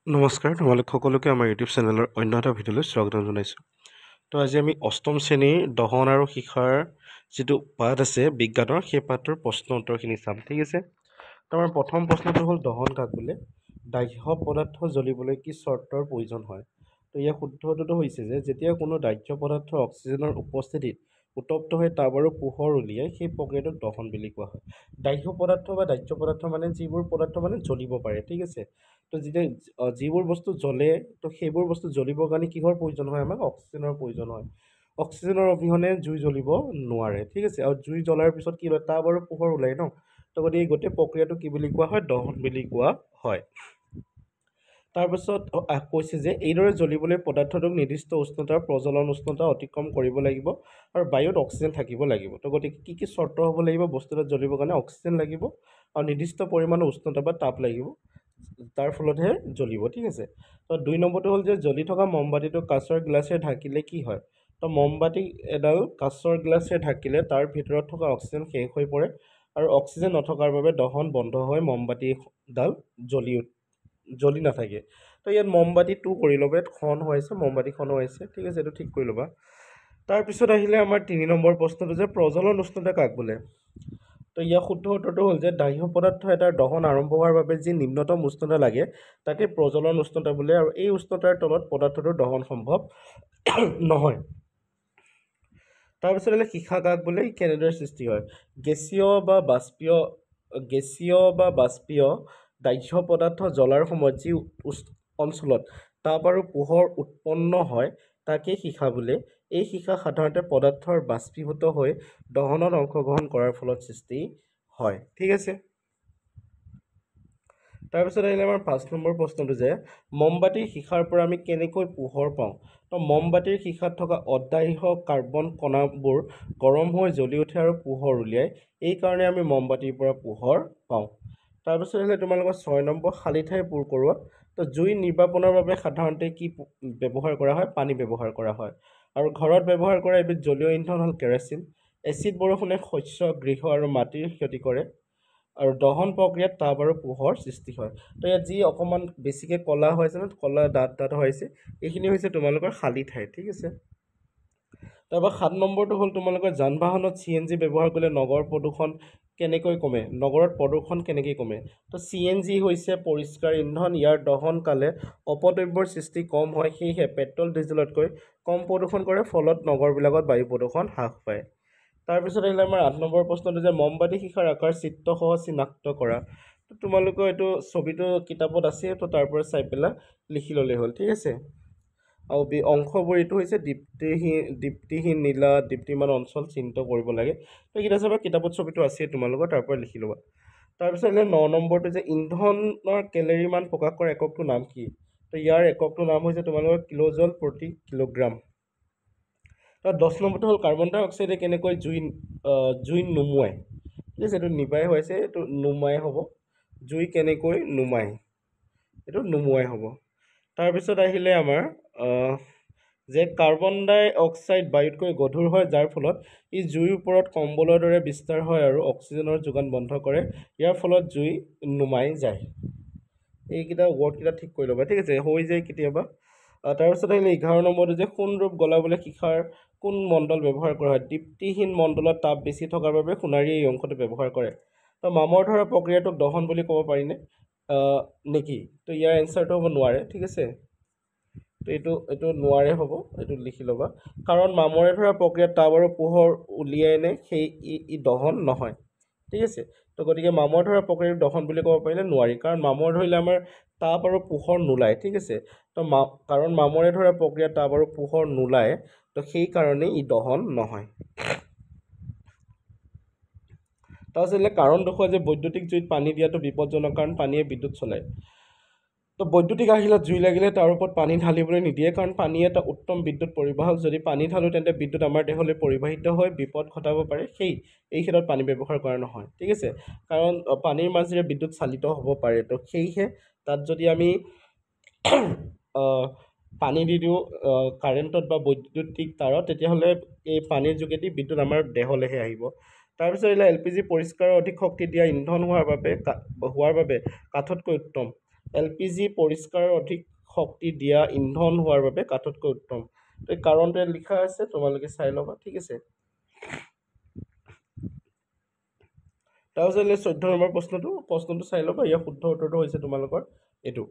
নমস্কাৰ, তোমালোক সকলোকে আমাৰ ইউটিউব চেনেলৰ অন্য এটা ভিডিঅ'লৈ স্বাগতম জনাইছোঁ। তো আজি আমি অষ্টম শ্ৰেণীৰ দহন আৰু শিখাৰ যিটো পাঠ আছে বিজ্ঞানৰ, সেই পাঠটোৰ প্ৰশ্ন উত্তৰখিনি চাম, ঠিক আছে। তো আমাৰ প্ৰথম প্ৰশ্নটো হ'ল দহন কাক বোলে, দাহ্য পদাৰ্থ জ্বলিবলৈ কি চৰ্তৰ প্ৰয়োজন হয়? তো ইয়াৰ শুদ্ধ উত্তৰটো হৈছে যে যেতিয়া কোনো দাহ্য পদাৰ্থ অক্সিজেনৰ উপস্থিতিত উত্তপ্ত হৈ তাপ আৰু পোহৰ উলিয়ায়, সেই প্ৰক্ৰিয়াটোক দহন বুলি কোৱা হয়। দাহ্য পদাৰ্থ বা দাহ্য পদাৰ্থ মানে যিবোৰ পদাৰ্থ মানে জ্বলিব পাৰে, ঠিক আছে। তো যেতিয়া যিবোৰ বস্তু জ্বলে, তো সেইবোৰ বস্তু জ্বলিবৰ কাৰণে কিহৰ প্ৰয়োজন হয়? আমাক অক্সিজেনৰ প্ৰয়োজন হয়। অক্সিজেনৰ অবিহনে জুই জ্বলিব নোৱাৰে, ঠিক আছে। আৰু জুই জ্বলাৰ পিছত কি হয়? তাপ আৰু পোহৰ ওলায় ন। তো গতিকে গোটেই প্ৰক্ৰিয়াটো কি বুলি কোৱা হয়? দহন বুলি কোৱা হয়। তাৰপাছত কৈছে যে এইদৰে জ্বলিবলৈ পদাৰ্থটোক নিৰ্দিষ্ট উষ্ণতাৰ প্ৰজ্বলন উষ্ণতা অতিক্ৰম কৰিব লাগিব আৰু বায়ুত অক্সিজেন থাকিব লাগিব। তো গতিকে কি কি চৰ্ত হ'ব লাগিব বস্তু এটা জ্বলিবৰ কাৰণে? অক্সিজেন লাগিব আৰু নিৰ্দিষ্ট পৰিমাণৰ উষ্ণতা বা তাপ লাগিব, তাৰ ফলতহে জ্বলিব, ঠিক আছে। তো 2 নম্বৰটো হ'ল যে জ্বলি থকা মমবাতিটো কাঁচৰ গ্লাছেৰে ঢাকিলে কি হয়? তো মমবাতি এডাল কাঁচৰ গ্লাছেৰে ঢাকিলে তাৰ ভিতৰত থকা অক্সিজেন শেষ হৈ পৰে আৰু অক্সিজেন নথকাৰ বাবে দহন বন্ধ হৈ মমবাতিডাল জ্বলি নাথাকে। তো ইয়াত মমবাতিটো কৰি ল'বা, ইয়াত খন হৈছে, মমবাতিখন হৈছে, ঠিক আছে, এইটো ঠিক কৰি ল'বা। তাৰপিছত আহিলে আমাৰ 3 নম্বৰ প্ৰশ্নটো যে প্ৰজ্বলন উষ্ণতা কাক বোলে? তো ইয়াৰ শুদ্ধ উত্তৰটো হ'ল যে দাহ্য পদাৰ্থ এটাৰ দহন আৰম্ভ হোৱাৰ বাবে যি নিম্নতম উষ্ণতা লাগে তাকে প্ৰজ্বলন উষ্ণতা বোলে আৰু এই উষ্ণতাৰ তলত পদাৰ্থটোৰ দহন সম্ভৱ নহয়। তাৰপিছত আহিলে শিখা কাক বোলে, কেনেদৰে সৃষ্টি হয়? গেছীয় বা বাষ্পীয় দাহ্য পদাৰ্থ জ্বলাৰ সময়ত যি অঞ্চলত তাপ আৰু পোহৰ উৎপন্ন হয় তাকেই শিখা বোলে। এই শিখা সাধাৰণতে পদাৰ্থৰ বাষ্পীভূত হৈ দহনত অংশগ্ৰহণ কৰাৰ ফলত সৃষ্টি হয়, ঠিক আছে। তাৰপিছত আহিলে আমাৰ 5 নম্বৰ প্ৰশ্নটো যে মমবাতিৰ শিখাৰ পৰা আমি কেনেকৈ পোহৰ পাওঁ? তো মমবাতিৰ শিখাত থকা অদাহ্য কাৰ্বন কণাবোৰ গৰম হৈ জ্বলি উঠে আৰু পোহৰ উলিয়ায়, এইকাৰণে আমি মমবাতিৰ পৰা পোহৰ পাওঁ। তাৰপিছত আহিলে তোমালোকৰ 6 নম্বৰ খালী ঠাই পূৰ কৰোৱা। তো জুই নিৰ্বাপনৰ বাবে সাধাৰণতে কি ব্যৱহাৰ কৰা হয়? পানী ব্যৱহাৰ কৰা হয়। আৰু ঘৰত ব্যৱহাৰ কৰা এবিধ জলীয় ইন্ধন হ'ল কেৰাচিন। এচিড বৰষুণে শস্য, গৃহ আৰু মাটিৰ ক্ষতি কৰে আৰু দহন প্ৰক্ৰিয়াত তাপ আৰু পোহৰ সৃষ্টি হয়। তো ইয়াত যি অকণমান বেছিকৈ ক'লা হৈছে ন, ক'লা দাঁত দাঁত হৈছে, এইখিনি হৈছে তোমালোকৰ খালী ঠাই, ঠিক আছে। তাৰপৰা 7 নম্বৰটো হ'ল তোমালোকৰ যান বাহনত CNG ব্যৱহাৰ কৰিলে নগৰ প্ৰদূষণ কেনেকৈ কমে? নগৰত প্ৰদূষণ কেনেকৈ কমে? তো CNG হৈছে পৰিষ্কাৰ ইন্ধন, ইয়াৰ দহনকালে অপদ্ৰব্যৰ সৃষ্টি কম হয়, সেয়েহে পেট্ৰল ডিজেলতকৈ কম প্ৰদূষণ কৰে, ফলত নগৰবিলাকত বায়ু প্ৰদূষণ হ্ৰাস পায়। তাৰপিছত আহিলে আমাৰ 8 নম্বৰ প্ৰশ্নটো যে মমবাতি শিখাৰ আকাৰ চিত্ৰসহ চিনাক্ত কৰা। তো তোমালোকৰ এইটো ছবিটো কিতাপত আছে, তো তাৰ পৰা চাই পেলাই লিখি ল'লেই হ'ল, ঠিক আছে। আৰু অংশবোৰ এইটো হৈছে দীপ্তিহীন নীলা দীপ্তিমান অঞ্চল চিহ্নিত কৰিব লাগে। তো এইকেইটা চাবা, কিতাপত ছবিটো আছেই তোমালোকৰ, তাৰ পৰা লিখি ল'বা। তাৰপিছত আহিলে 9 নম্বৰটো যে ইন্ধনৰ কেলৰি মান প্ৰকাশ কৰা এককটোৰ নাম কি? তো ইয়াৰ এককটোৰ নাম হৈছে তোমালোকৰ কিলোজল প্ৰতি কিলোগ্ৰাম। তো 10 নম্বৰটো হ'ল কাৰ্বন ডাই অক্সাইডে কেনেকৈ জুই নুমুৱায়? ঠিক আছে, এইটো নিবাই হৈছে, এইটো নুমাই হ'ব, জুই কেনেকৈ নুমায়, এইটো নুমুৱাই হ'ব। তাৰপিছত আহিলে আমাৰ যে কাৰ্বন ডাই অক্সাইড বায়ুতকৈ গধুৰ হয়, যাৰ ফলত ই জুইৰ ওপৰত কম্বলৰ দৰে বিস্তাৰ হয় আৰু অক্সিজেনৰ যোগান বন্ধ কৰে, ইয়াৰ ফলত জুই নুমাই যায়। এইকেইটা ৱৰ্ডকেইটা ঠিক কৰি ল'বা, ঠিক আছে, হৈ যায় কেতিয়াবা। তাৰপিছত আহিলে 11 নম্বৰটো যে সোণৰূপ গলাবলৈ শিখাৰ কোন মণ্ডল ব্যৱহাৰ কৰা হয়? দীপ্তিহীন মণ্ডলত তাপ বেছি থকাৰ বাবে সোণাৰীয়ে এই অংশটো ব্যৱহাৰ কৰে। তো মামৰ ধৰা প্ৰক্ৰিয়াটোক দহন বুলি ক'ব পাৰিনে নেকি? তো ইয়াৰ এনচাৰটো হ'ব নোৱাৰে, ঠিক আছে। তো এইটো নোৱাৰে হ'ব, এইটো লিখি ল'বা, কাৰণ মামৰে ধৰা প্ৰক্ৰিয়াত তাপ আৰু পোহৰ উলিয়াই নে সেই ই দহন নহয়, ঠিক আছে। তো গতিকে মামৰ ধৰা প্ৰক্ৰিয়াটো দহন বুলি ক'ব পাৰিলে নোৱাৰি, কাৰণ মামৰ ধৰিলে আমাৰ তাপ আৰু পোহৰ নোলায়, ঠিক আছে। তো কাৰণ মামৰে ধৰা প্ৰক্ৰিয়াত তাপ আৰু পোহৰ নোলায়, তো সেইকাৰণে ই দহন নহয়। তাৰপিছত কাৰণ দেখুওৱা যে বৈদ্যুতিক জুইত পানী দিয়াটো বিপদজনক, কাৰণ পানীয়ে বিদ্যুৎ চলায়। তো বৈদ্যুতিক আহিলাত জুই লাগিলে তাৰ ওপৰত পানী ঢালিবলৈ নিদিয়ে, কাৰণ পানী এটা উত্তম বিদ্যুৎ পৰিবাহক। যদি পানী ঢালোঁ তেন্তে বিদ্যুৎ আমাৰ দেহলৈ পৰিবাহিত হৈ বিপদ ঘটাব পাৰে, এই ক্ষেত্ৰত পানী ব্যৱহাৰ কৰা নহয়, ঠিক আছে, কাৰণ পানীৰ মাজেৰে বিদ্যুৎ চালিত হ'ব পাৰে। তো সেয়েহে তাত যদি আমি পানী দি দিওঁ কাৰেণ্টত বা বৈদ্যুতিক তাৰত, তেতিয়াহ'লে এই পানীৰ যোগেদি বিদ্যুৎ আমাৰ দেহলৈহে আহিব। তাৰপিছত আহিলে LPG পৰিষ্কাৰ অধিক শক্তি দিয়া ইন্ধন হোৱাৰ বাবে কাঠতকৈ উত্তম। এল পি জি পৰিষ্কাৰ, অধিক শক্তি দিয়া ইন্ধন হোৱাৰ বাবে কাঠতকৈ উত্তম। তো এই কাৰণটো ইয়াত লিখা আছে, তোমালোকে চাই ল'বা, ঠিক আছে। তাৰপিছত 14 নম্বৰ প্ৰশ্নটো চাই ল'বা। ইয়াৰ শুদ্ধ উত্তৰটো হৈছে তোমালোকৰ এইটো।